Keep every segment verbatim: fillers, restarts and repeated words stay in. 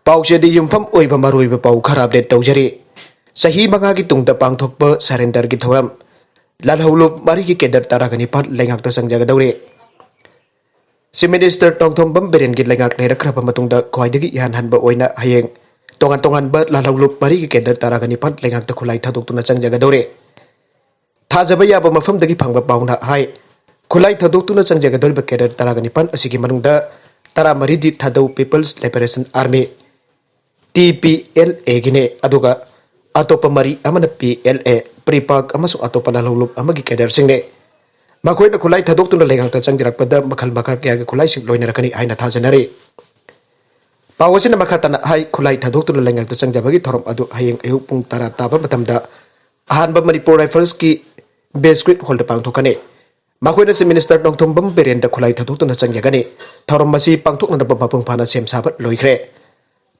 ꯄꯥꯎꯆꯦꯗ ꯌꯨꯝꯐꯝ ꯑꯣꯏꯕ ꯃꯔꯨꯑꯣꯏꯕ ꯄꯥꯎ ꯈꯔ ꯑꯞꯗꯦꯠ ꯇꯧꯖꯔꯤ꯫ ꯆꯍꯤ ꯃꯉꯥꯒꯤ ꯇꯨꯡꯗ ꯄꯥꯡꯊꯣꯛꯄ ꯁꯔꯦꯟꯗꯔꯒꯤ ꯊꯧꯔꯝ꯫ ꯂꯥꯜꯍꯧꯂꯨꯞ ꯃꯔꯤꯒꯤ ꯀꯦꯗꯔ ꯇꯔꯥꯒ ꯅꯤꯄꯥꯟ ꯂꯩꯉꯥꯛꯇ ꯆꯪꯖꯒꯗꯧꯔꯦ꯫ ꯆꯤꯐ ꯃꯤꯅꯤꯁꯇꯔ ꯅꯣꯡꯊꯣꯝꯕꯝ ꯕꯤꯔꯦꯟꯒꯤ ꯂꯩꯉꯥꯛ ꯂꯩꯔꯛꯈ꯭ꯔꯕ ꯃꯇꯨꯡꯗ ꯈ꯭ꯋꯥꯏꯗꯒꯤ ꯏꯍꯥꯟ ꯍꯥꯟꯕ ꯑꯣꯏꯅ ꯍꯌꯦꯡ ꯇꯣꯉꯥꯟ ꯇꯣꯉꯥꯟꯕ ꯂꯥꯜꯍꯧꯂꯨꯞ ꯃꯔꯤꯒꯤ ꯀꯦꯗꯔ ꯇꯔꯥꯒ ꯅꯤꯄꯥꯟ ꯂꯩꯉꯥꯛꯇ ꯈꯨꯠꯂꯥꯏ ꯊꯥꯗꯣꯛꯇꯨꯅ ꯆꯪꯖꯒꯗꯧꯔꯦ꯫ ꯊꯥꯖꯕ ꯌꯥꯕ ꯃꯐꯝꯗꯒꯤ ꯐꯪꯕ ꯄꯥꯎꯅ ꯍꯥꯏ, ꯈꯨꯠꯂꯥꯏ ꯊꯥꯗꯣꯛꯇꯨꯅ ꯆꯪꯖꯒꯗꯧꯔꯤꯕ ꯀꯦꯗꯔ ꯇꯔꯥꯒ ꯅꯤꯄꯥꯟ ꯑꯁꯤꯒꯤ ꯃꯅꯨꯡꯗ ꯇꯔꯥꯃꯔꯤꯗꯤ ꯊꯥꯗꯧ People's Liberation Army, T P L Aꯒꯤꯅꯦ, ꯑꯗꯨꯒ ꯑꯇꯣꯞꯄ ꯃꯔꯤ ꯑꯃꯅ P L A, ꯄ꯭ꯔꯤꯄꯥꯛ ꯑꯃꯁꯨꯡ ꯑꯇꯣꯞꯄ ꯂꯥꯜꯍꯧꯂꯨꯞ ꯑꯃꯒꯤ ꯀꯦꯗꯔꯁꯤꯡꯅꯦ꯫ ꯃꯈꯣꯏꯅ ꯈꯨꯠꯂꯥꯏ ꯊꯥꯗꯣꯛꯇꯨꯅ ꯂꯩꯉꯥꯛꯇ ꯆꯪꯖꯔꯛꯄꯗ ꯃꯈꯜ ꯃꯈꯥ ꯀꯌꯥꯒꯤ ꯈꯨꯠꯂꯥꯏꯁꯤꯡ ꯂꯣꯏꯅꯔꯛꯀꯅꯤ ꯍꯥꯏꯅ ꯊꯥꯖꯅꯔꯤ꯫ ꯄꯥꯎ ꯑꯁꯤꯅ ꯃꯈꯥ ꯇꯥꯅ ꯍꯥꯏ, ꯈꯨꯠꯂꯥꯏ ꯊꯥꯗꯣꯛꯇꯨꯅ ꯂꯩꯉꯥꯛꯇ ꯆꯪꯖꯕꯒꯤ ꯊꯧꯔꯝ ꯑꯗꯨ ꯍꯌꯦꯡ ꯑꯌꯨꯛ ꯄꯨꯡ ꯇꯔꯥ ꯇꯥꯕ ꯃꯇꯝꯗ ꯑꯍꯥꯟꯕ ꯃꯅꯤꯄꯨꯔ ꯔꯥꯏꯐꯜꯁꯀꯤ ꯕꯦꯁꯀ꯭ꯋꯤꯠ ꯍꯣꯜꯗ ꯄꯥꯡꯊꯣꯛꯀꯅꯤ꯫ ꯃꯈꯣꯏꯅ ꯆꯤꯐ ꯃꯤꯅꯤꯁꯇꯔ ꯅꯣꯡꯊꯣꯝꯕꯝ ꯕꯤꯔꯦꯟꯗ ꯈꯨꯠꯂꯥꯏ ꯊꯥꯗꯣꯛꯇꯨꯅ ꯆꯪꯖꯒꯅꯤ꯫ ꯊꯧꯔꯝ ꯑꯁꯤ ꯄꯥꯡꯊꯣꯛꯅꯅꯕ ꯃꯄꯨꯡ ꯐꯥꯅ ꯁꯦꯝ ꯁꯥꯕ ꯂꯣꯏꯈ꯭ꯔꯦ꯫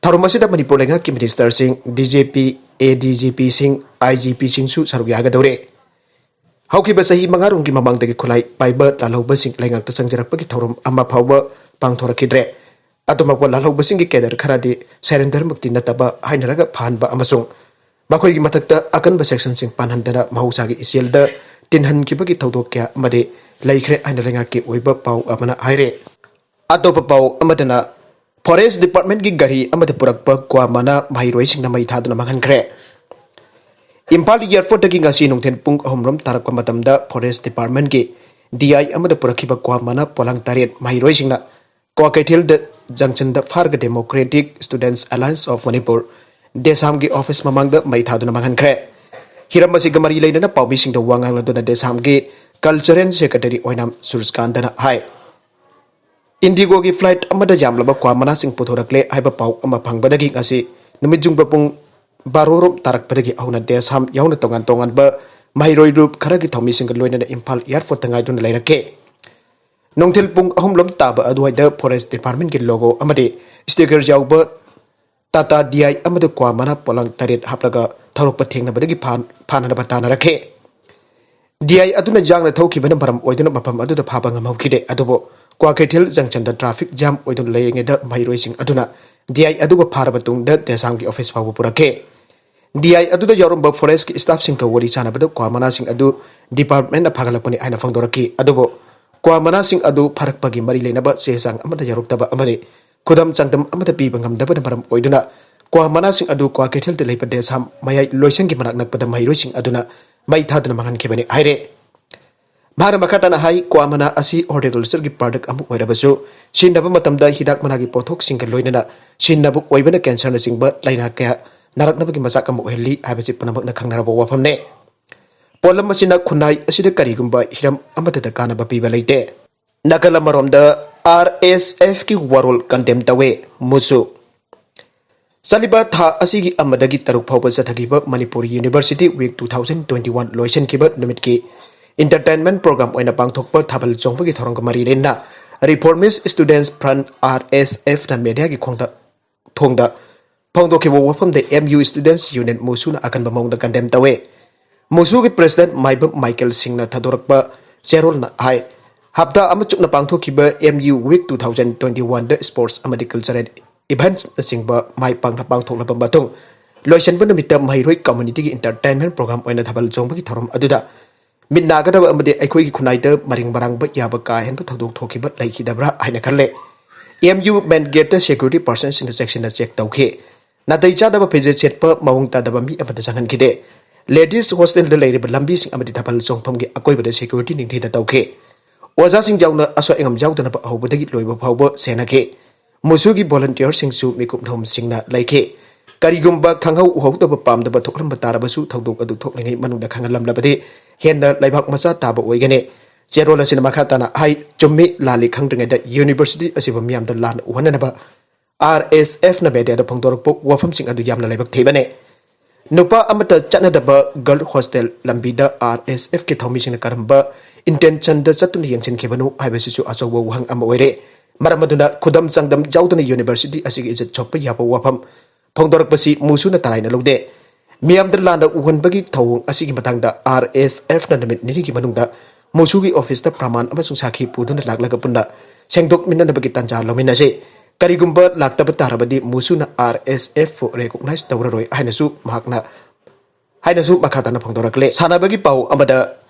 ꯊꯧꯔꯝ ꯑꯁꯤꯗ ꯃꯅꯤꯄꯨꯔ ꯂꯩꯉꯥꯛꯀꯤ ꯃꯤꯅꯤꯁꯇꯔꯁꯤꯡ, D G P, A D G Pꯁꯤꯡ, I G Pꯁꯤꯡꯁꯨ ꯁꯔꯨꯛ ꯌꯥꯒꯗꯧꯔꯦ꯫ ꯍꯧꯈꯤꯕ ꯆꯍꯤ ꯃꯉꯥꯔꯣꯝꯒꯤ ꯃꯃꯥꯡꯗꯒꯤ ꯈꯨꯠꯂꯥꯏ ꯄꯥꯏꯕ ꯂꯥꯜꯍꯧꯕꯁꯤꯡ ꯂꯩꯉꯥꯛꯇ ꯆꯪꯖꯔꯛꯄꯒꯤ ꯊꯧꯔꯝ ꯑꯃ ꯐꯥꯎꯕ ꯄꯥꯡꯊꯣꯔꯛꯈꯤꯗ꯭ꯔꯦ꯫ ꯑꯗꯨꯃꯛꯄ ꯂꯥꯜꯍꯧꯕꯁꯤꯡꯒꯤ ꯀꯦꯗꯔ ꯈꯔꯗꯤ ꯁꯔꯦꯟꯗꯔꯃꯛꯇꯤ ꯅꯠꯇꯕ ꯍꯥꯏꯅꯔꯒ ꯐꯍꯟꯕ ꯑꯃꯁꯨꯡ ꯃꯈꯣꯏꯒꯤ ꯃꯊꯛꯇ ꯑꯀꯟꯕ ꯁꯦꯛꯁꯟꯁꯤꯡ ꯄꯥꯟꯍꯟꯗꯅ ꯃꯍꯧꯁꯥꯒꯤ ꯏꯆꯦꯜꯗ ꯇꯤꯟꯍꯟꯈꯤꯕꯒꯤ ꯊꯧꯗꯣꯛ ꯀꯌꯥ ꯑꯃꯗꯤ ꯂꯩꯈ꯭ꯔꯦ ꯍꯥꯏꯅ ꯂꯩꯉꯥꯛꯀꯤ ꯑꯣꯏꯕ ꯄꯥꯎ ꯑꯃꯅ ꯍꯥꯏꯔꯦ꯫ ꯑꯇꯣꯞꯄ ꯄꯥꯎ ꯑꯃꯗꯅ, ꯐꯣꯔꯦꯁ ꯗꯤꯄꯥꯔꯠꯃꯦꯟꯠꯀꯤ ꯒꯥꯔꯤ ꯑꯃꯗ ꯄꯨꯔꯛꯄ ꯀ꯭ꯋꯥ ꯃꯅꯥ ꯃꯍꯩꯔꯣꯏꯁꯤꯡꯅ ꯃꯩ ꯊꯥꯗꯨꯅ ꯃꯥꯡꯍꯟꯈ꯭ꯔꯦ꯫ ꯏꯝꯐꯥꯜ ꯑꯦꯌꯔꯄꯣꯔꯠꯇꯒꯤ ꯉꯁꯤ ꯅꯨꯡꯊꯤꯜ ꯄꯨꯡ ꯑꯍꯨꯝ ꯔꯣꯝ ꯇꯥꯔꯛꯄ ꯃꯇꯝꯗ ꯐꯣꯔꯦꯁ ꯗꯤꯄꯥꯔꯠꯃꯦꯟꯠꯀꯤ D I ꯑꯃꯗ ꯄꯨꯔꯛꯈꯤꯕ ꯀ꯭ꯋꯥ ꯃꯅꯥ ꯄꯣꯂꯥꯡ ꯇꯔꯦꯠ ꯃꯍꯩꯔꯣꯏꯁꯤꯡꯅ ꯀ꯭ꯋꯥꯀꯩꯊꯦꯜꯗ ꯖꯪꯁꯟꯗ ꯐꯥꯔꯒ Democratic Students Alliance of Manipur, ꯗꯦꯁꯥꯝꯒꯤ ꯑꯣꯐꯤꯁ ꯃꯃꯥꯡꯗ ꯃꯩ ꯊꯥꯗꯨꯅ ꯃꯥꯡꯍꯟꯈ꯭ꯔꯦ꯫ ꯍꯤꯔꯝ ꯑꯁꯤꯒ ꯃꯔꯤ ꯂꯩꯅꯅ ꯄꯥꯎꯃꯤꯁꯤꯡꯗ ꯋꯥ ꯉꯥꯡꯂꯗꯨꯅ ꯗꯦꯁꯥꯝꯒꯤ ꯀꯜꯆꯔꯦꯜ ꯁꯦꯀ꯭ꯔꯦꯇꯔꯤ ꯑꯣꯏꯅꯥꯝ ꯁꯨꯔꯖꯀꯥꯟꯇꯅ ꯍꯥꯏ, ꯏꯟꯗꯤꯒꯣꯒꯤ ꯐ꯭ꯂꯥꯏꯠ ꯑꯃꯗ ꯌꯥꯝꯂꯕ ꯀ꯭ꯋꯥ ꯃꯅꯥꯁꯤꯡ ꯄꯨꯊꯣꯔꯛꯂꯦ ꯍꯥꯏꯕ ꯄꯥꯎ ꯑꯃ ꯐꯪꯕꯗꯒꯤ ꯉꯁꯤ ꯅꯨꯃꯤꯠ ꯌꯨꯡꯕ ꯄꯨꯡ ꯕꯥꯔꯣ ꯔꯣꯝ ꯇꯥꯔꯛꯄꯗꯒꯤ ꯍꯧꯅ ꯗꯦꯁꯥꯝ ꯌꯥꯎꯅ ꯇꯣꯉꯥꯟ ꯇꯣꯉꯥꯟꯕ ꯃꯍꯩꯔꯣꯏ ꯂꯨꯞ ꯈꯔꯒꯤ ꯊꯧꯃꯤꯁꯤꯡꯒ ꯂꯣꯏꯅꯅ ꯏꯝꯐꯥꯜ ꯑꯦꯌꯔꯄꯣꯔꯠꯇ ꯉꯥꯏꯗꯨꯅ ꯂꯩꯔꯛꯈꯤ꯫ ꯅꯨꯡꯊꯤꯜ ꯄꯨꯡ ꯑꯍꯨꯝ ꯂꯣꯝ ꯇꯥꯕ ꯑꯗꯨꯋꯥꯏꯗ ꯐꯣꯔꯦꯁ ꯗꯤꯄꯥꯔꯠꯃꯦꯟꯠꯀꯤ ꯂꯣꯒꯣ ꯑꯃꯗꯤ ꯁ꯭ꯇꯤꯀꯔ ꯌꯥꯎꯕ ꯇꯥꯇꯥ D I ꯑꯃꯗ ꯀ꯭ꯋꯥ ꯃꯅꯥ ꯄꯣꯂꯥꯡ ꯇꯔꯦꯠ ꯍꯥꯞꯂꯒ ꯊꯧꯔꯛꯄ ꯊꯦꯡꯅꯕꯗꯒꯤ ꯐꯥꯟ-, ꯐꯥꯅꯅꯕ ꯇꯥꯟꯅꯔꯛꯈꯤ꯫ D I ꯑꯗꯨꯅ ꯌꯥꯡꯅ ꯊꯧꯈꯤꯕꯅ ꯃꯔꯝ ꯑꯣꯏꯗꯨꯅ ꯃꯐꯝ ꯑꯗꯨꯗ ꯐꯥꯕ ꯉꯝꯍꯧꯈꯤꯗꯦ꯫ ꯑꯗꯨꯕꯨ ꯀ꯭ꯋꯥꯀꯩꯊꯦꯜ ꯖꯪꯁꯟꯗ ꯇ꯭ꯔꯥꯐꯤꯛ ꯖꯥꯝ ꯑꯣꯏꯗꯨꯅ ꯂꯩꯔꯤꯉꯩꯗ ꯃꯍꯩꯔꯣꯏꯁꯤꯡ ꯑꯗꯨꯅ ꯗꯤ ꯑꯥꯏ ꯑꯗꯨꯕꯨ ꯐꯥꯔꯕ ꯇꯨꯡꯗ ꯗꯦꯁꯥꯝꯒꯤ ꯑꯣꯐꯤꯁ ꯐꯥꯎꯕ ꯄꯨꯔꯛꯈꯤ꯫ ꯗꯤ ꯑꯥꯏ ꯑꯗꯨꯗ ꯌꯥꯎꯔꯝꯕ ꯐꯣꯔꯦꯁꯀꯤ ꯁ꯭ꯇꯥꯐꯁꯤꯡꯒ ꯋꯥꯔꯤ ꯁꯥꯟꯅꯕꯗ ꯀ꯭ꯋꯥ ꯃꯅꯥꯁꯤꯡ ꯑꯗꯨ ꯗꯤꯄꯥꯔꯠꯃꯦꯟꯅ ꯐꯥꯒꯠꯂꯛꯄꯅꯤ ꯍꯥꯏꯅ ꯐꯣꯡꯗꯣꯔꯛꯈꯤ꯫ ꯑꯗꯨꯕꯨ ꯀ꯭ꯋꯥ ꯃꯅꯥꯁꯤꯡ ꯑꯗꯨ ꯐꯥꯔꯛꯄꯒꯤ ꯃꯔꯤ ꯂꯩꯅꯕ ꯆꯦ ꯆꯥꯡ ꯑꯃꯠꯇ ꯌꯥꯎꯔꯛꯇꯕ ꯑꯃꯗꯤ ꯈꯨꯗꯝ ꯆꯥꯡꯗꯝ ꯑꯃꯠꯇ ꯄꯤꯕ ꯉꯝꯗꯕꯅ ꯃꯔꯝ ꯑꯣꯏꯗꯨꯅ ꯀ꯭ꯋꯥ ꯃꯅꯥꯁꯤꯡ ꯑꯗꯨ ꯀ꯭ꯋꯥ ꯀꯩꯊꯦꯜꯗ ꯂꯩꯕ ꯗꯦꯁꯥꯝ ꯃꯌꯥꯏ ꯂꯣꯏꯁꯪꯒꯤ ꯃꯅꯥꯛ ꯅꯛꯄꯗ ꯃꯍꯩꯔꯣꯏꯁꯤꯡ ꯑꯗꯨꯅ ꯃꯩ ꯊꯥꯗꯨꯅ ꯃꯥꯡꯍꯟꯈꯤꯕꯅꯤ ꯍꯥꯏꯔꯦ꯫ ꯃꯍꯥꯛꯅ ꯃꯈꯥ ꯇꯥꯅ ꯍꯥꯏ, ꯀ꯭ꯋꯥ ꯃꯅꯥ ꯑꯁꯤ ꯍꯣꯔꯇꯤꯀꯜꯆꯔꯒꯤ ꯄ꯭ꯔꯗꯛ ꯑꯃ ꯑꯣꯏꯔꯕꯁꯨ, ꯁꯤꯖꯤꯟꯅꯕ ꯃꯇꯝꯗ ꯍꯤꯗꯥꯛ ꯃꯅꯥꯒꯤ ꯄꯣꯠꯊꯣꯛꯁꯤꯡꯒ ꯂꯣꯏꯅꯅ ꯁꯤꯖꯤꯟꯅꯕ ꯑꯣꯏꯕꯅ ꯀꯦꯟꯁꯔꯅꯆꯤꯡꯕ ꯂꯥꯏꯅꯥ ꯀꯌꯥ ꯅꯥꯔꯛꯅꯕꯒꯤ ꯃꯆꯥꯛ ꯑꯃ ꯑꯣꯏꯍꯜꯂꯤ ꯍꯥꯏꯕꯁꯤ ꯄꯨꯝꯅꯃꯛꯅ ꯈꯪꯅꯔꯕ ꯋꯥꯐꯝꯅꯤ꯫ ꯄꯣꯠꯂꯝ ꯑꯁꯤꯅ ꯈꯨꯟꯅꯥꯏ ꯑꯁꯤꯗ ꯀꯔꯤꯒꯨꯝꯕ ꯍꯤꯔꯝ ꯑꯃꯠꯇꯗ ꯀꯥꯟꯅꯕ ꯄꯤꯕ ꯂꯩꯇꯦ꯫ ꯅꯥꯀꯜ ꯑꯃꯔꯣꯝꯗ, ꯑꯥꯔ ꯑꯦꯁ ꯑꯦꯐꯀꯤ ꯋꯥꯔꯣꯜ ꯀꯟꯗꯦꯝ ꯇꯧꯋꯦ꯫ ꯃꯨꯁꯨ꯫ ꯆꯠꯂꯤꯕ ꯊꯥ ꯑꯁꯤꯒꯤ ꯑꯃꯗꯒꯤ ꯇꯔꯨꯛ ꯐꯥꯎꯕ ꯆꯠꯊꯈꯤꯕ Manipur university week two thousand twenty one ꯂꯣꯏꯁꯤꯟꯈꯤꯕ ꯅꯨꯃꯤꯠꯀꯤ ꯏꯟꯇꯔꯇꯦꯟꯃꯦꯟ ꯄ꯭ꯔꯣꯒ꯭ꯔꯥꯝ ꯑꯣꯏꯅ ꯄꯥꯡꯊꯣꯛꯄ ꯊꯥꯕꯜ ꯆꯣꯡꯕꯒꯤ ꯊꯧꯔꯝꯒ ꯃꯔꯤ ꯂꯩꯅꯅ ꯔꯤꯐꯣꯔꯃꯤꯁ ꯁ꯭ꯇꯨꯗꯦꯟꯠꯁ ꯐ꯭ꯔꯟꯠ, ꯑꯥꯔ ꯑꯦꯁ ꯑꯦꯐꯅ ꯃꯦꯗꯤꯌꯥꯒꯤ ꯈꯣꯡꯗ ꯊꯣꯡꯗ ꯐꯣꯡꯗꯣꯛꯈꯤꯕ ꯋꯥꯐꯝꯗ ꯑꯦꯝ ꯌꯨ ꯁ꯭ꯇꯨꯗꯦꯟꯠꯁ ꯌꯨꯅꯤꯌꯟ ꯃꯨꯁꯨꯅ ꯑꯀꯟꯕ ꯃꯑꯣꯡꯗ ꯀꯟꯗꯦꯝ ꯇꯧꯋꯦ꯫ ꯃꯨꯁꯨꯒꯤ ꯄ꯭ꯔꯦꯁꯤꯗꯦꯟꯠ ꯃꯥꯏꯕꯝ ꯃꯥꯏꯀꯦꯜ ꯁꯤꯡꯅ ꯊꯥꯗꯣꯔꯛꯄ ꯆꯦꯔꯣꯜꯅ ꯍꯥꯏ, ꯍꯞꯇꯥ ꯑꯃ ꯆꯨꯞꯅ ꯄꯥꯡꯊꯣꯛꯈꯤꯕ M U week two thousand twenty one ꯗ ꯁ꯭ꯄꯣꯔꯠꯁ ꯑꯃꯗꯤ ꯀꯜꯆꯔꯦꯜ ꯏꯚꯦꯟꯠꯁꯅꯆꯤꯡꯕ ꯃꯥꯏ ꯄꯥꯛꯅ ꯄꯥꯡꯊꯣꯛꯂꯕ ꯃꯇꯨꯡ, ꯂꯣꯏꯁꯤꯟꯕ ꯅꯨꯃꯤꯠꯇ ꯃꯍꯩꯔꯣꯏ ꯀꯝꯃ꯭ꯌꯨꯅꯤꯇꯤꯒꯤ ꯏꯟꯇꯔꯇꯦꯟꯃꯦꯟ ꯄ꯭ꯔꯣꯒ꯭ꯔꯥꯝ ꯑꯣꯏꯅ ꯊꯥꯕꯜ ꯆꯣꯡꯕꯒꯤ ꯊꯧꯔꯝ ꯑꯗꯨꯗ ꯃꯤꯠ ꯅꯥꯒꯗꯕ ꯑꯃꯗꯤ ꯑꯩꯈꯣꯏꯒꯤ ꯈꯨꯟꯅꯥꯏꯗ ꯃꯔꯤꯡ ꯃꯔꯥꯡꯕ ꯌꯥꯕ ꯀꯥ ꯍꯦꯟꯕ ꯊꯧꯗꯣꯛ ꯊꯣꯛꯈꯤꯕ ꯂꯩꯈꯤꯗꯕ꯭ꯔꯥ ꯍꯥꯏꯅ ꯈꯜꯂꯦ꯫ ꯑꯦꯝ ꯌꯨ ꯃꯦꯟ ꯒꯦꯠꯇ ꯁꯦꯀ꯭ꯌꯨꯔꯤꯇꯤ ꯄꯥꯔꯁꯟꯁꯤꯡꯅ ꯆꯦꯛꯁꯤꯟꯅ ꯆꯦꯛ ꯇꯧꯈꯤ꯫ ꯅꯥꯇꯩ ꯆꯥꯗꯕ ꯐꯤꯖꯦꯠ ꯁꯦꯠꯄ, ꯃꯑꯣꯡ ꯇꯥꯗꯕ ꯃꯤ ꯑꯃꯠꯇ ꯆꯪꯍꯟꯈꯤꯗꯦ꯫ ꯂꯦꯗꯤꯁ ꯍꯣꯁꯇꯦꯜꯗ ꯂꯩꯔꯤꯕ ꯂꯝꯕꯤꯁꯤꯡ ꯑꯃꯗꯤ ꯊꯥꯕꯜ ꯆꯣꯡꯐꯝꯒꯤ ꯑꯀꯣꯏꯕꯗ ꯁꯦꯀ꯭ꯌꯨꯔꯤꯇꯤ ꯅꯤꯡꯊꯤꯅ ꯇꯧꯈꯤ꯫ ꯑꯣꯖꯥꯁꯤꯡ ꯌꯥꯎꯅ ꯑꯁꯣꯏ ꯑꯉꯥꯝ ꯌꯥꯎꯗꯅꯕ ꯑꯍꯧꯕꯗꯒꯤ ꯂꯣꯏꯕ ꯐꯥꯎꯕ ꯁꯦꯟꯅꯈꯤ꯫ ꯃꯨꯁꯨꯒꯤ ꯚꯣꯂꯨꯟꯇꯤꯌꯔꯁꯤꯡꯁꯨ ꯃꯤꯀꯨꯞ ꯅꯍꯨꯝꯁꯤꯡꯅ ꯂꯩꯈꯤ꯫ ꯀꯔꯤꯒꯨꯝꯕ ꯈꯪꯍꯧ ꯎꯍꯧꯗꯕ ꯄꯥꯝꯗꯕ ꯊꯣꯛꯂꯝꯕ ꯇꯥꯔꯕꯁꯨ ꯊꯧꯗꯣꯛ ꯑꯗꯨ ꯊꯣꯛꯂꯤꯉꯩ ꯃꯅꯨꯡꯗ ꯈꯪꯍꯜꯂꯝꯂꯕꯗꯤ ꯍꯦꯟꯅ ꯂꯩꯕꯥꯛ ꯃꯆꯥ ꯇꯥꯕ ꯑꯣꯏꯒꯅꯤ꯫ ꯆꯦꯔꯣꯜ ꯑꯁꯤꯅ ꯃꯈꯥ ꯇꯥꯅ ꯍꯥꯏ, ꯆꯨꯝꯃꯤ ꯂꯥꯜꯂꯤ ꯈꯪꯗ꯭ꯔꯤꯉꯩꯗ ꯌꯨꯅꯤꯚꯔꯁꯤꯇꯤ ꯑꯁꯤꯕꯨ ꯃꯤꯌꯥꯝꯗ ꯂꯥꯟꯅ ꯎꯍꯟꯅꯅꯕ ꯑꯥꯔ ꯑꯦꯁ ꯑꯦꯐꯅ ꯃꯦꯗꯤꯌꯥꯗ ꯐꯣꯡꯗꯣꯔꯛꯄ ꯋꯥꯐꯝꯁꯤꯡ ꯑꯗꯨ ꯌꯥꯝꯅ ꯂꯥꯏꯕꯛ ꯊꯤꯕꯅꯤ꯫ ꯅꯨꯄꯥ ꯑꯃꯠꯇ ꯆꯠꯅꯗꯕ ꯒꯔꯜ ꯍꯣꯁꯇꯦꯜ ꯂꯝꯕꯤꯗ ꯑꯥꯔ ꯑꯦꯁ ꯑꯦꯐꯀꯤ ꯊꯧꯃꯤꯁꯤꯡꯅ ꯀꯔꯝꯕ ꯏꯟꯇꯦꯟꯁꯟꯗ ꯆꯠꯇꯨꯅ ꯌꯦꯡꯁꯤꯟꯈꯤꯕꯅꯣ ꯍꯥꯏꯕꯁꯤꯁꯨ ꯑꯆꯧꯕ ꯋꯥꯍꯪ ꯑꯃ ꯑꯣꯏꯔꯦ꯫ ꯃꯔꯝ ꯑꯗꯨꯅ ꯈꯨꯗꯝ ꯆꯥꯡꯗꯝ ꯌꯥꯎꯗꯅ ꯌꯨꯅꯤꯚꯔꯁꯤꯇꯤ ꯑꯁꯤꯒꯤ ꯏꯖꯠ ꯁꯣꯛꯄ ꯌꯥꯕ ꯋꯥꯐꯝ ꯐꯣꯡꯗꯣꯔꯛꯄꯁꯤ ꯃꯨꯁꯨꯅ ꯇꯔꯥꯏꯅ ꯂꯧꯗꯦ꯫ ꯃꯤꯌꯥꯝꯗ ꯂꯥꯟꯅ ꯎꯍꯟꯕꯒꯤ ꯊꯧꯑꯣꯡ ꯑꯁꯤꯒꯤ ꯃꯇꯥꯡꯗ ꯑꯥꯔ ꯑꯦꯁ ꯑꯦꯐꯅ ꯅꯨꯃꯤꯠ ꯅꯤꯅꯤꯒꯤ ꯃꯅꯨꯡꯗ ꯃꯨꯁꯨꯒꯤ ꯑꯣꯐꯤꯁꯇ ꯄ꯭ꯔꯃꯥꯟ ꯑꯃꯁꯨꯡ ꯁꯥꯈꯤ ꯄꯨꯗꯨꯅ ꯂꯥꯛꯂꯒ ꯄꯨꯟꯅ ꯁꯦꯡꯗꯣꯛꯃꯤꯟꯅꯅꯕꯒꯤ ꯇꯥꯟꯖꯥ ꯂꯧꯃꯤꯟꯅꯁꯤ꯫ ꯀꯔꯤꯒꯨꯝꯕ ꯂꯥꯛꯇꯕ ꯇꯥꯔꯕꯗꯤ ꯃꯨꯁꯨꯅ RSF ꯄꯨ recognize ꯇꯧꯔꯔꯣꯏ ꯍꯥꯏꯅꯁꯨ ꯃꯍꯥꯛꯅ, ꯍꯥꯏꯅꯁꯨ ꯃꯈꯥ ꯇꯥꯅ ꯐꯣꯡꯗꯣꯔꯛꯂꯦ꯫ ꯁꯥꯟꯅꯕꯒꯤ ꯄꯥꯎ ꯑꯃꯗ,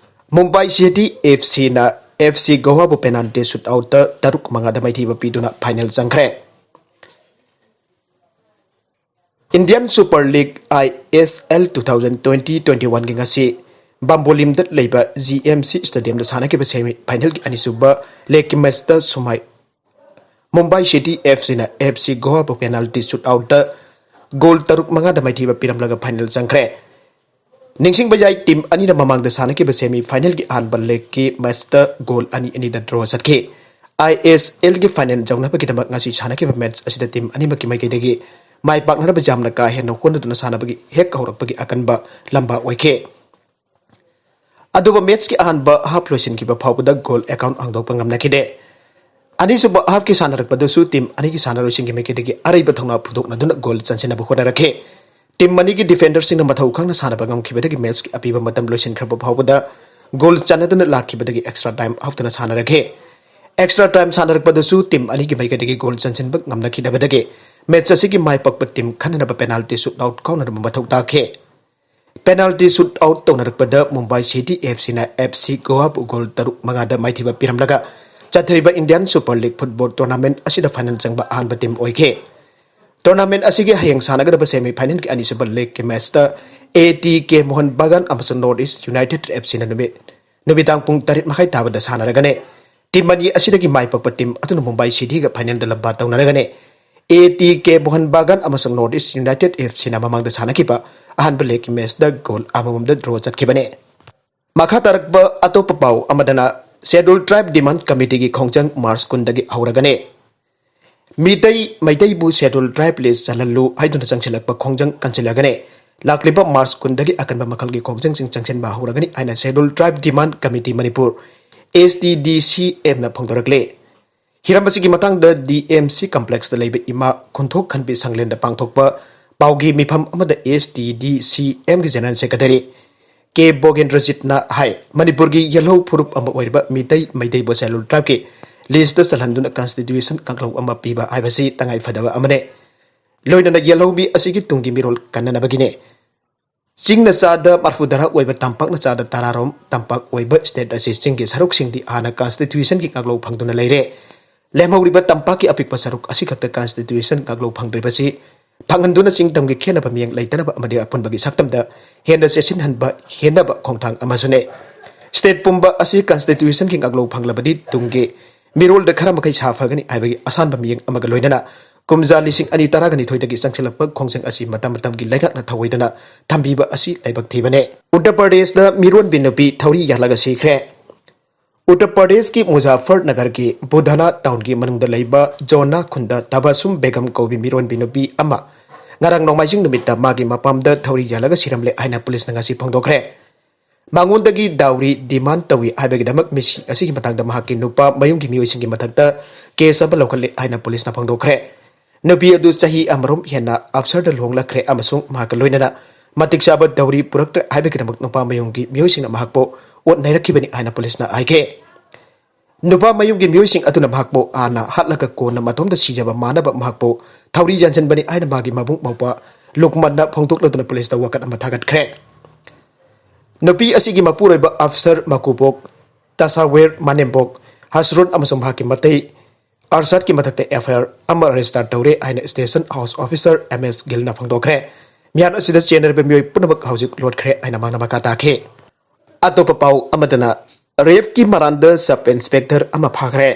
ꯃꯨꯝꯕꯥꯏ ꯁꯤꯇꯤ FCꯅ FC ꯒꯣꯋꯥꯕꯨ penalty shootoutꯇ ꯇꯔꯨꯛ ꯃꯉꯥꯗ ꯃꯥꯏꯊꯤꯕ ꯄꯤꯗꯨꯅ final ꯆꯪꯈ꯭ꯔꯦ꯫ Indian Super League, ISL, two thousand twenty twenty-oneꯒꯤ ꯉꯁꯤ ꯕꯥꯝꯕꯣꯂꯤꯝꯗ ꯂꯩꯕ GMC Stadiumꯗ ꯁꯥꯟꯅꯈꯤꯕ semi finalꯒꯤ ꯑꯅꯤꯁꯨꯕ legꯀꯤ matchꯇ ꯁꯨꯃꯥꯏ ꯃꯨꯝꯕꯥꯏ ꯁꯤꯇꯤ FCꯅ FC ꯒꯣꯋꯥꯕꯨ penalty shootoutꯇ goal ꯇꯔꯨꯛ ꯃꯉꯥꯗ ꯃꯥꯏꯊꯤꯕ ꯄꯤꯔꯝꯂꯒ final ꯆꯪꯈ꯭ꯔꯦ꯫ ꯅꯤꯡꯁꯤꯡꯕ ꯌꯥꯏ, team ꯑꯅꯤꯅ ꯃꯃꯥꯡꯗ ꯁꯥꯟꯅꯈꯤꯕ semi finalꯒꯤ ꯑꯍꯥꯟꯕ legꯀꯤ matchꯇ goal ꯑꯅꯤ ꯑꯅꯤꯗ draw ꯆꯠꯈꯤ꯫ ISLꯒꯤ final ꯌꯧꯅꯕꯒꯤꯗꯃꯛ ꯉꯁꯤ ꯁꯥꯟꯅꯈꯤꯕ match ꯑꯁꯤꯗ team ꯑꯅꯤꯃꯛꯀꯤ ꯃꯥꯏꯀꯩꯗꯒꯤ ꯃꯥꯏ ꯄꯥꯛꯅꯅꯕ ꯌꯥꯝꯅ ꯀꯥ ꯍꯦꯟꯅ ꯍꯣꯠꯅꯗꯨꯅ ꯁꯥꯟꯅꯕꯒꯤ ꯍꯦꯛ ꯍꯧꯔꯛꯄꯒꯤ ꯑꯀꯟꯕ ꯂꯝꯕꯥ ꯑꯣꯏꯈꯤ꯫ ꯑꯗꯨꯕꯨ matchꯀꯤ ꯑꯍꯥꯟꯕ half ꯂꯣꯏꯁꯤꯟꯈꯤꯕ ꯐꯥꯎꯕꯗ goal account ꯍꯥꯡꯗꯣꯛꯄ ꯉꯝꯅꯈꯤꯗꯦ꯫ ꯑꯅꯤꯁꯨꯕ halfꯀꯤ ꯁꯥꯟꯅꯔꯛꯄꯗꯁꯨ team ꯑꯅꯤꯒꯤ ꯁꯥꯟꯅꯔꯣꯏꯁꯤꯡꯒꯤ ꯃꯥꯏꯀꯩꯗꯒꯤ ꯑꯔꯩꯕ ꯊꯧꯅꯥ ꯐꯨꯗꯣꯛꯅꯗꯨꯅ goal ꯆꯟꯁꯤꯟꯅꯕ ꯍꯣꯠꯅꯔꯛꯈꯤ꯫ Team ꯑꯅꯤꯒꯤ defenderꯁꯤꯡꯅ ꯃꯊꯧ ꯈꯪꯅ ꯁꯥꯟꯅꯕ ꯉꯝꯈꯤꯕꯗꯒꯤ matchꯀꯤ ꯑꯄꯤꯕ ꯃꯇꯝ ꯂꯣꯏꯁꯤꯟꯈ꯭ꯔꯕ ꯐꯥꯎꯕꯗ goal ꯆꯟꯅꯗꯨꯅ ꯂꯥꯛꯈꯤꯕꯗꯒꯤ extra time ꯍꯥꯞꯇꯨꯅ ꯁꯥꯟꯅꯔꯛꯈꯤ꯫ Extra time ꯁꯥꯟꯅꯔꯛꯄꯗꯁꯨ team ꯑꯅꯤꯒꯤ ꯃꯥꯏꯀꯩꯗꯒꯤ goal ꯆꯟꯁꯤꯟꯕ ꯉꯝꯅꯈꯤꯗꯕꯗꯒꯤ match ꯑꯁꯤꯒꯤ ꯃꯥꯏ ꯄꯥꯛꯄ team ꯈꯟꯅꯅꯕ penalty shootout ꯀꯥꯎꯅꯅꯕ ꯃꯊꯧ ꯇꯥꯈꯤ꯫ Penalty shootout ꯇꯧꯅꯔꯛꯄꯗ ꯃꯨꯝꯕꯥꯏ ꯁꯤꯇꯤ FCꯅ FC ꯒꯣꯋꯥꯕꯨ goal ꯇꯔꯨꯛ ꯃꯉꯥꯗ ꯃꯥꯏꯊꯤꯕ ꯄꯤꯔꯝꯂꯒ ꯆꯠꯊꯔꯤꯕ Indian Super League football tournament ꯑꯁꯤꯗ final ꯆꯪꯕ ꯑꯍꯥꯟꯕ team ꯑꯣꯏꯈꯤ꯫ Tournament ꯑꯁꯤꯒꯤ ꯍꯌꯦꯡ ꯁꯥꯟꯅꯒꯗꯕ semi finalꯒꯤ ꯑꯅꯤꯁꯨꯕ legꯀꯤ matchꯇ ATK ꯃꯣꯍꯟ ꯕꯒꯥꯟ ꯑꯃꯁꯨꯡ North East United FCꯅ ꯅꯨꯃꯤꯠ, ꯅꯨꯃꯤꯗꯥꯡ ꯄꯨꯡ ꯇꯔꯦꯠ ꯃꯈꯥꯏ ꯇꯥꯕꯗ ꯁꯥꯟꯅꯔꯒꯅꯤ꯫ Team ꯑꯅꯤ ꯑꯁꯤꯗꯒꯤ ꯃꯥꯏ ꯄꯥꯛꯄ team ꯑꯗꯨꯅ ꯃꯨꯝꯕꯥꯏ ꯁꯤꯇꯤꯒ finalꯗ ꯂꯝꯕꯥ ꯇꯧꯅꯔꯒꯅꯤ꯫ ATK ꯃꯣꯍꯟ ꯕꯒꯥꯟ ꯑꯃꯁꯨꯡ North East United FCꯅ ꯃꯃꯥꯡꯗ ꯁꯥꯟꯅꯈꯤꯕ ꯑꯍꯥꯟꯕ legꯀꯤ matchꯇ goal ꯑꯃꯃꯝꯗ draw ꯆꯠꯈꯤꯕꯅꯤ꯫ ꯃꯈꯥ ꯇꯥꯔꯛꯄ ꯑꯇꯣꯞꯄ ꯄꯥꯎ ꯑꯃꯗꯅ, Scheduled Tribe Demand Committeeꯒꯤ ꯈꯣꯡꯖꯪ March ꯀꯨꯟꯗꯒꯤ ꯍꯧꯔꯒꯅꯤ꯫ Meitei, ꯃꯩꯇꯩꯕꯨ Scheduled Tribe list ꯆꯜꯍꯜꯂꯨ ꯍꯥꯏꯗꯨꯅ ꯆꯪꯁꯤꯜꯂꯛꯄ ꯈꯣꯡꯖꯪ ꯀꯟꯁꯤꯜꯂꯒꯅꯤ꯫ ꯂꯥꯛꯂꯤꯕ March ꯀꯨꯟꯗꯒꯤ ꯑꯀꯟꯕ ꯃꯈꯜꯒꯤ ꯈꯣꯡꯖꯪꯁꯤꯡ ꯆꯪꯁꯤꯟꯕ ꯍꯧꯔꯒꯅꯤ ꯍꯥꯏꯅ Scheduled Tribe Demand Committee Manipur, STDCMꯅ ꯐꯣꯡꯗꯣꯔꯛꯂꯤ꯫ ꯍꯤꯔꯝ ꯑꯁꯤꯒꯤ ꯃꯇꯥꯡꯗ DMC complexꯇ ꯂꯩꯕ ꯏꯃꯥ ꯈꯨꯟꯊꯣꯛ ꯈꯟꯕꯤ ꯁꯪꯂꯦꯟꯗ ꯄꯥꯡꯊꯣꯛꯄ ꯄꯥꯎꯒꯤ ꯃꯤꯐꯝ ꯑꯃꯗ STDCMꯒꯤ General Secretary ꯀꯦ ꯕꯣꯒꯦꯟꯗ꯭ꯔꯖꯤꯠꯅ ꯍꯥꯏ, ꯃꯅꯤꯄꯨꯔꯒꯤ ꯌꯦꯜꯍꯧ ꯐꯨꯔꯨꯞ ꯑꯃ ꯑꯣꯏꯔꯤꯕ ꯃꯤꯇꯩ ꯃꯩꯇꯩꯕꯨ Scheduled Tribeꯀꯤ ꯂꯤꯁꯇ ꯆꯜꯍꯟꯗꯨꯅ ꯀꯟꯁꯇꯤꯇ꯭ꯌꯨꯁꯟ ꯀꯥꯡꯂꯧ ꯑꯃ ꯄꯤꯕ ꯍꯥꯏꯕꯁꯤ ꯇꯉꯥꯏ ꯐꯗꯕ ꯑꯃꯅꯤ꯫ ꯂꯣꯏꯅꯅ ꯌꯦꯜꯍꯧꯃꯤ ꯑꯁꯤꯒꯤ ꯇꯨꯡꯒꯤ ꯃꯤꯔꯣꯜ ꯀꯟꯅꯅꯕꯒꯤꯅꯤ꯫ ꯆꯤꯡꯅ ꯆꯥꯗ ꯃꯔꯐꯨ ꯇꯔꯥ ꯑꯣꯏꯕ, ꯇꯝꯄꯥꯛꯅ ꯆꯥꯗ ꯇꯔꯥꯔꯣꯝ ꯇꯝꯄꯥꯛ ꯑꯣꯏꯕ ꯁ꯭ꯇꯦꯠ ꯑꯁꯤ ꯆꯤꯡꯒꯤ ꯁꯔꯨꯛꯁꯤꯡꯗꯤ ꯍꯥꯟꯅ ꯀꯟꯁꯇꯤꯇ꯭ꯌꯨꯁꯟꯒꯤ ꯉꯥꯛꯂꯧ ꯐꯪꯗꯨꯅ ꯂꯩꯔꯦ꯫ ꯂꯦꯝꯍꯧꯔꯤꯕ ꯇꯝꯄꯥꯛꯀꯤ ꯑꯄꯤꯛꯄ ꯁꯔꯨꯛ ꯑꯁꯤꯈꯛꯇ ꯀꯟꯁꯇꯤꯇ꯭ꯌꯨꯁꯟ ꯉꯥꯛꯂꯧ ꯐꯪꯗ꯭ꯔꯤꯕꯁꯤ ꯐꯪꯍꯟꯗꯨꯅ ꯆꯤꯡ ꯇꯝꯒꯤ ꯈꯦꯠꯅꯕ ꯃꯤꯠꯌꯦꯡ ꯂꯩꯇꯅꯕ ꯑꯃꯗꯤ ꯑꯄꯨꯟꯕꯒꯤ ꯁꯛꯇꯝꯗ ꯍꯦꯟꯅ ꯆꯦꯠꯁꯤꯟꯍꯟꯕ ꯍꯦꯟꯅꯕ ꯈꯣꯡꯊꯥꯡ ꯑꯃꯁꯨꯅꯦ꯫ ꯁ꯭ꯇꯦꯠ ꯄꯨꯝꯕ ꯑꯁꯤ ꯀꯟꯁꯇꯤꯇ꯭ꯌꯨꯁꯟꯒꯤ ꯉꯥꯛꯂꯧ ꯐꯪꯂꯕꯗꯤ ꯇꯨꯡꯒꯤ ꯃꯤꯔꯣꯜꯗ ꯈꯔ ꯃꯈꯩ ꯁꯥ ꯐꯒꯅꯤ ꯍꯥꯏꯕꯒꯤ ꯑꯁꯥꯟꯕ ꯃꯤꯠꯌꯦꯡ ꯑꯃꯒ ꯂꯣꯏꯅꯅ ꯀꯨꯝꯖꯥ ꯂꯤꯁꯤꯡ ꯑꯅꯤ ꯇꯔꯥꯒ ꯅꯤꯊꯣꯏꯗꯒꯤ ꯆꯪꯁꯤꯜꯂꯛꯄ ꯈꯣꯡꯖꯪ ꯑꯁꯤ ꯃꯇꯝ ꯃꯇꯝꯒꯤ ꯂꯩꯉꯥꯛꯅ ꯊꯧꯑꯣꯏꯗꯅ ꯊꯝꯕꯤꯕ ꯑꯁꯤ ꯂꯥꯏꯕꯛ ꯊꯤꯕꯅꯦ꯫ ꯎꯠꯇꯔ ꯄ꯭ꯔꯗꯦꯁꯇ ꯃꯤꯔꯣꯟꯕꯤ ꯅꯨꯄꯤ ꯊꯧꯔꯤ ꯌꯥꯜꯂꯒ ꯁꯤꯈ꯭ꯔꯦ꯫ ꯎꯠꯇꯔ ꯄ꯭ꯔꯗꯦꯁꯀꯤ ꯃꯨꯖꯥꯐꯔꯅꯒꯔꯒꯤ ꯕꯨꯙꯅꯥ ꯇꯥꯎꯟꯒꯤ ꯃꯅꯨꯡꯗ ꯂꯩꯕ ꯖꯣꯅꯥ ꯈꯨꯟꯗ ꯇꯕꯥꯁꯨꯝ ꯕꯦꯒꯝ ꯀꯧꯕꯤ ꯃꯤꯔꯣꯟꯕꯤ ꯅꯨꯄꯤ ꯑꯃ ꯉꯔꯥꯡ ꯅꯣꯡꯃꯥꯏꯖꯤꯡ ꯅꯨꯃꯤꯠꯇ ꯃꯥꯒꯤ ꯃꯄꯥꯝꯗ ꯊꯧꯔꯤ ꯌꯥꯜꯂꯒ ꯁꯤꯔꯝꯂꯦ ꯍꯥꯏꯅ ꯄꯨꯂꯤꯁꯅ ꯉꯁꯤ ꯐꯣꯡꯗꯣꯛꯈ꯭ꯔꯦ꯫ ꯃꯉꯣꯟꯗꯒꯤ ꯗꯥꯎꯔꯤ ꯗꯤꯃꯥꯟ ꯇꯧꯏ ꯍꯥꯏꯕꯒꯤꯗꯃꯛ ꯃꯤꯁꯤ ꯑꯁꯤꯒꯤ ꯃꯇꯥꯡꯗ ꯃꯍꯥꯛꯀꯤ ꯅꯨꯄꯥ ꯃꯌꯨꯝꯒꯤ ꯃꯤꯑꯣꯏꯁꯤꯡꯒꯤ ꯃꯊꯛꯇ ꯀꯦꯁ ꯑꯃ ꯂꯧꯈꯠꯂꯦ ꯍꯥꯏꯅ ꯄꯨꯂꯤꯁꯅ ꯐꯣꯡꯗꯣꯛꯈ꯭ꯔꯦ꯫ ꯅꯨꯄꯤ ꯑꯗꯨ ꯆꯍꯤ ꯑꯃꯔꯣꯝ ꯍꯦꯟꯅ ꯑꯞꯁꯔꯗ ꯂꯨꯍꯣꯡꯂꯛꯈ꯭ꯔꯦ ꯑꯃꯁꯨꯡ ꯃꯍꯥꯛꯀ ꯂꯣꯏꯅꯅ ꯃꯇꯤꯛ ꯆꯥꯕ ꯗꯧꯔꯤ ꯄꯨꯔꯛꯇ꯭ꯔꯦ ꯍꯥꯏꯕꯒꯤꯗꯃꯛ ꯅꯨꯄꯥ ꯃꯌꯨꯝꯒꯤ ꯃꯤꯑꯣꯏꯁꯤꯡꯅ ꯃꯍꯥꯛꯄꯨ ꯑꯣꯠ ꯅꯩꯔꯛꯈꯤꯕꯅꯤ ꯍꯥꯏꯅ ꯄꯨꯂꯤꯁꯅ ꯍꯥꯏꯈꯤ꯫ ꯅꯨꯄꯥ ꯃꯌꯨꯝꯒꯤ ꯃꯤꯑꯣꯏꯁꯤꯡ ꯑꯗꯨꯅ ꯃꯍꯥꯛꯄꯨ ꯍꯥꯟꯅ ꯍꯥꯠꯂꯒ ꯀꯣꯟꯅ ꯃꯇꯣꯝꯇ ꯁꯤꯖꯕ ꯃꯥꯟꯅꯕ ꯃꯍꯥꯛꯄꯨ ꯊꯧꯔꯤ ꯌꯥꯟꯁꯤꯟꯕꯅꯤ ꯍꯥꯏꯅ ꯃꯥꯒꯤ ꯃꯕꯨꯡ ꯃꯧꯄ꯭ꯋꯥ ꯂꯨꯛꯃꯟꯅ ꯐꯣꯡꯗꯣꯛꯂꯗꯨꯅ ꯄꯨꯂꯤꯁꯇ ꯋꯥꯀꯠ ꯑꯃ ꯊꯥꯒꯠꯈ꯭ꯔꯦ꯫ ꯅꯨꯄꯤ ꯑꯁꯤꯒꯤ ꯃꯄꯨꯔꯣꯏꯕ ꯑꯐꯁꯔ ꯃꯀꯨꯕꯣꯛ, ꯇꯁꯥꯋꯦꯔ ꯃꯅꯦꯝꯕꯣꯛ, ꯍꯁꯔꯨꯟ ꯑꯃꯁꯨꯡ ꯃꯍꯥꯛꯀꯤ ꯃꯇꯩ ꯑꯔꯁꯥꯗꯀꯤ ꯃꯊꯛꯇ ꯑꯦꯐ ꯑꯥꯏ ꯑꯥꯔ ꯑꯃ ꯔꯦꯖꯤꯁꯇꯥꯔ ꯇꯧꯔꯦ ꯍꯥꯏꯅ ꯁ꯭ꯇꯦꯁꯟ ꯍꯥꯎꯁ ꯑꯣꯐꯤꯁꯔ ꯑꯦꯝ ꯑꯦꯁ ꯒꯤꯜꯅ ꯐꯣꯡꯗꯣꯛꯈ꯭ꯔꯦ꯫ ꯃꯤꯍꯥꯠ ꯑꯁꯤꯗ ꯆꯦꯟꯅꯔꯤꯕ ꯃꯤꯑꯣꯏ ꯄꯨꯝꯅꯃꯛ ꯍꯧꯖꯤꯛ ꯂꯣꯠꯈ꯭ꯔꯦ ꯍꯥꯏꯅ ꯃꯥꯅ ꯃꯈꯥ ꯇꯥꯈꯤ꯫ ꯑꯇꯣꯞꯄ ꯄꯥꯎ ꯑꯃꯗꯅ ꯔꯦꯞꯀꯤ ꯃꯔꯥꯟꯗ ꯁꯕ ꯏꯟꯁꯄꯦꯛꯇꯔ ꯑꯃ ꯐꯥꯈ꯭ꯔꯦ꯫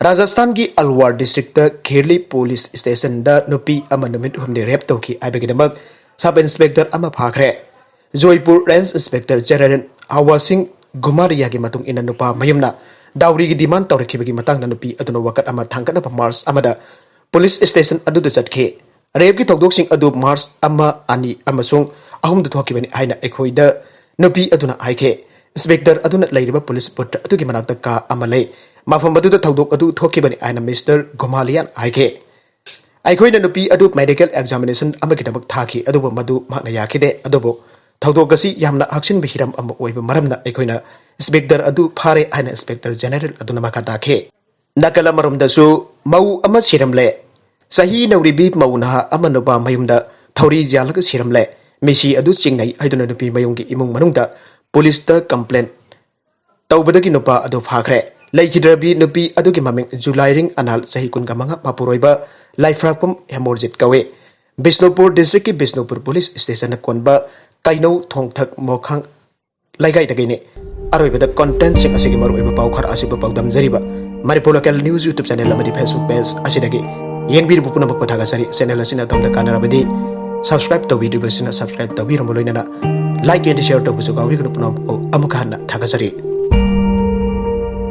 ꯔꯥꯖꯁꯊꯥꯟꯒꯤ ꯑꯜꯋꯥꯔ ꯗꯤꯁꯇ꯭ꯔꯤꯛꯇ ꯈꯦꯔꯂꯤ ꯄꯨꯂꯤꯁ ꯁ꯭ꯇꯦꯁꯟꯗ ꯅꯨꯄꯤ ꯑꯃ ꯅꯨꯃꯤꯠ ꯍꯨꯝꯅꯤ ꯔꯦꯞ ꯇꯧꯈꯤ ꯍꯥꯏꯕꯒꯤꯗꯃꯛ ꯁꯕ ꯏꯟꯁꯄꯦꯛꯇꯔ ꯑꯃ ꯐꯥꯈ꯭ꯔꯦ꯫ ꯖꯣꯏꯄꯨꯔ ꯔꯦꯟꯖ ꯏꯟꯁꯄꯦꯛꯇꯔ ꯖꯦꯅꯔꯦꯜ ꯍꯋꯥ ꯁꯤꯡ ꯘꯨꯃꯥꯔꯤꯌꯥꯒꯤ ꯃꯇꯨꯡ ꯏꯟꯅ ꯅꯨꯄꯥ ꯃꯌꯨꯝꯅ ꯗꯥꯎꯔꯤꯒꯤ ꯗꯤꯃꯥꯟ ꯇꯧꯔꯛꯈꯤꯕꯒꯤ ꯃꯇꯥꯡꯗ ꯅꯨꯄꯤ ꯑꯗꯨꯅ ꯋꯥꯀꯠ ꯑꯃ ꯊꯥꯡꯒꯠꯅꯕ ꯃꯥꯔꯆ ꯑꯃꯗ ꯄꯨꯂꯤꯁ ꯁ꯭ꯇꯦꯁꯟ ꯑꯗꯨꯗ ꯆꯠꯈꯤ꯫ ꯔꯦꯞꯀꯤ ꯊꯧꯗꯣꯛꯁꯤꯡ ꯑꯗꯨ ꯃꯥꯔꯆ ꯑꯃ, ꯑꯅꯤ ꯑꯃꯁꯨꯡ ꯑꯍꯨꯝꯗ ꯊꯣꯛꯈꯤꯕꯅꯤ ꯍꯥꯏꯅ ꯑꯩꯈꯣꯏꯗ ꯅꯨꯄꯤ ꯑꯗꯨꯅ ꯍꯥꯏꯈꯤ꯫ ꯏꯟꯁꯄꯦꯛꯇꯔ ꯑꯗꯨꯅ ꯂꯩꯔꯤꯕ ꯄꯨꯂꯤꯁ ꯕꯨꯠ ꯑꯗꯨꯒꯤ ꯃꯅꯥꯛꯇ ꯀꯥ ꯑꯃ ꯂꯩ꯫ ꯃꯐꯝ ꯑꯗꯨꯗ ꯊꯧꯗꯣꯛ ꯑꯗꯨ ꯊꯣꯛꯈꯤꯕꯅꯤ ꯍꯥꯏꯅ ꯃꯤꯁꯇꯔ ꯒꯣꯃꯥꯂꯤꯌꯥꯟ ꯍꯥꯏꯈꯤ꯫ ꯑꯩꯈꯣꯏꯅ ꯅꯨꯄꯤ ꯑꯗꯨ ꯃꯦꯗꯤꯀꯦꯜ ꯑꯦꯛꯖꯥꯃꯤꯅꯦꯁꯟ ꯑꯃꯒꯤꯗꯃꯛ ꯊꯥꯈꯤ, ꯑꯗꯨꯕꯨ ꯃꯗꯨ ꯃꯍꯥꯛꯅ ꯌꯥꯈꯤꯗꯦ꯫ ꯑꯗꯨꯕꯨ ꯊꯧꯗꯣꯛ ꯑꯁꯤ ꯌꯥꯝꯅ ꯍꯛꯆꯤꯟꯕ ꯍꯤꯔꯝ ꯑꯃ ꯑꯣꯏꯕ ꯃꯔꯝꯅ ꯑꯩꯈꯣꯏꯅ ꯏꯟꯁꯄꯦꯛꯇꯔ ꯑꯗꯨ ꯐꯥꯔꯦ ꯍꯥꯏꯅ ꯏꯟꯁꯄꯦꯛꯇꯔ ꯖꯦꯅꯦꯔꯦꯜ ꯑꯗꯨꯅ ꯃꯈꯥ ꯇꯥꯈꯤ꯫ ꯅꯥꯀꯜ ꯑꯃꯔꯣꯝꯗꯁꯨ ꯃꯧ ꯑꯃ ꯁꯤꯔꯝꯂꯦ꯫ ꯆꯍꯤ ꯅꯧꯔꯤꯕꯤ ꯃꯧ ꯅꯍꯥ ꯑꯃ ꯅꯨꯄꯥ ꯃꯌꯨꯝꯗ ꯊꯧꯔꯤ ꯌꯥꯜꯂꯒ ꯁꯤꯔꯝꯂꯦ꯫ ꯃꯤꯁꯤ ꯑꯗꯨ ꯆꯤꯡꯅꯩ ꯍꯥꯏꯗꯨꯅ ꯅꯨꯄꯤ ꯃꯌꯨꯝꯒꯤ ꯏꯃꯨꯡ ꯃꯅꯨꯡꯗ ꯄꯨꯂꯤꯁꯇ ꯀꯝꯄ꯭ꯂꯦꯟ ꯇꯧꯕꯗꯒꯤ ꯅꯨꯄꯥ ꯑꯗꯨ ꯐꯥꯈ꯭ꯔꯦ꯫ ꯂꯩꯈꯤꯗ꯭ꯔꯕꯤ ꯅꯨꯄꯤ ꯑꯗꯨꯒꯤ ꯃꯃꯤꯡ ꯖꯨꯂꯥꯏꯔꯤꯡ ꯑꯅꯥꯜ, ꯆꯍꯤ ꯀꯨꯟꯒ ꯃꯉꯥ, ꯃꯄꯨꯔꯣꯏꯕ ꯂꯥꯏꯐ꯭ꯔꯥꯛꯄꯝ ꯍꯦꯃꯣꯔꯖꯤꯠ ꯀꯧꯏ꯫ ꯕꯤꯁꯅꯨꯄꯨꯔ ꯗꯤꯁꯇ꯭ꯔꯤꯛꯀꯤ ꯕꯤꯁꯅꯨꯄꯨꯔ ꯄꯨꯂꯤꯁ ꯁ꯭ꯇꯦꯁꯟꯅ ꯀꯣꯟꯕ ꯀꯩꯅꯧ ꯊꯣꯡꯊꯛ ꯃꯣꯈꯥꯡ ꯂꯩꯀꯥꯏꯗꯒꯤꯅꯤ꯫ ꯑꯔꯣꯏꯕꯗ ꯀꯣꯟꯇꯦꯟꯠꯁꯤꯡ ꯑꯁꯤꯒꯤ ꯃꯔꯨꯑꯣꯏꯕ ꯄꯥꯎ ꯈꯔ ꯑꯁꯤꯕꯨ ꯄꯥꯎꯗꯝꯖꯔꯤꯕ Manipur local news YouTube channel ꯑꯃꯗꯤ Facebook ꯄꯦꯖ ꯑꯁꯤꯗꯒꯤ ꯌꯦꯡꯕꯤꯔꯤꯕ ꯄꯨꯝꯅꯃꯛꯄꯨ ꯊꯥꯒꯠꯆꯔꯤ꯫ ꯆꯦꯅꯦꯜ ꯑꯁꯤꯅ ꯑꯗꯣꯝꯗ ꯀꯥꯟꯅꯔꯕꯗꯤ ꯁꯕꯁꯀ꯭ꯔꯥꯏꯕ ꯇꯧꯕꯤꯗ꯭ꯔꯤꯕꯁꯤꯡꯅ ꯁꯕꯁꯀ꯭ꯔꯥꯏꯕ ꯇꯧꯕꯤꯔꯝꯕ ꯂꯣꯏꯅꯅ ꯂꯥꯏꯛ ꯑꯦꯟ ꯁꯤꯌꯔ ꯇꯧꯕꯁꯨ ꯀꯥꯎꯕꯤꯒꯅꯨ꯫ ꯄꯨꯝꯅꯃꯛꯄꯨ ꯑꯃꯨꯛꯀ ꯍꯟꯅ ꯊꯥꯒꯠꯆꯔꯤ꯫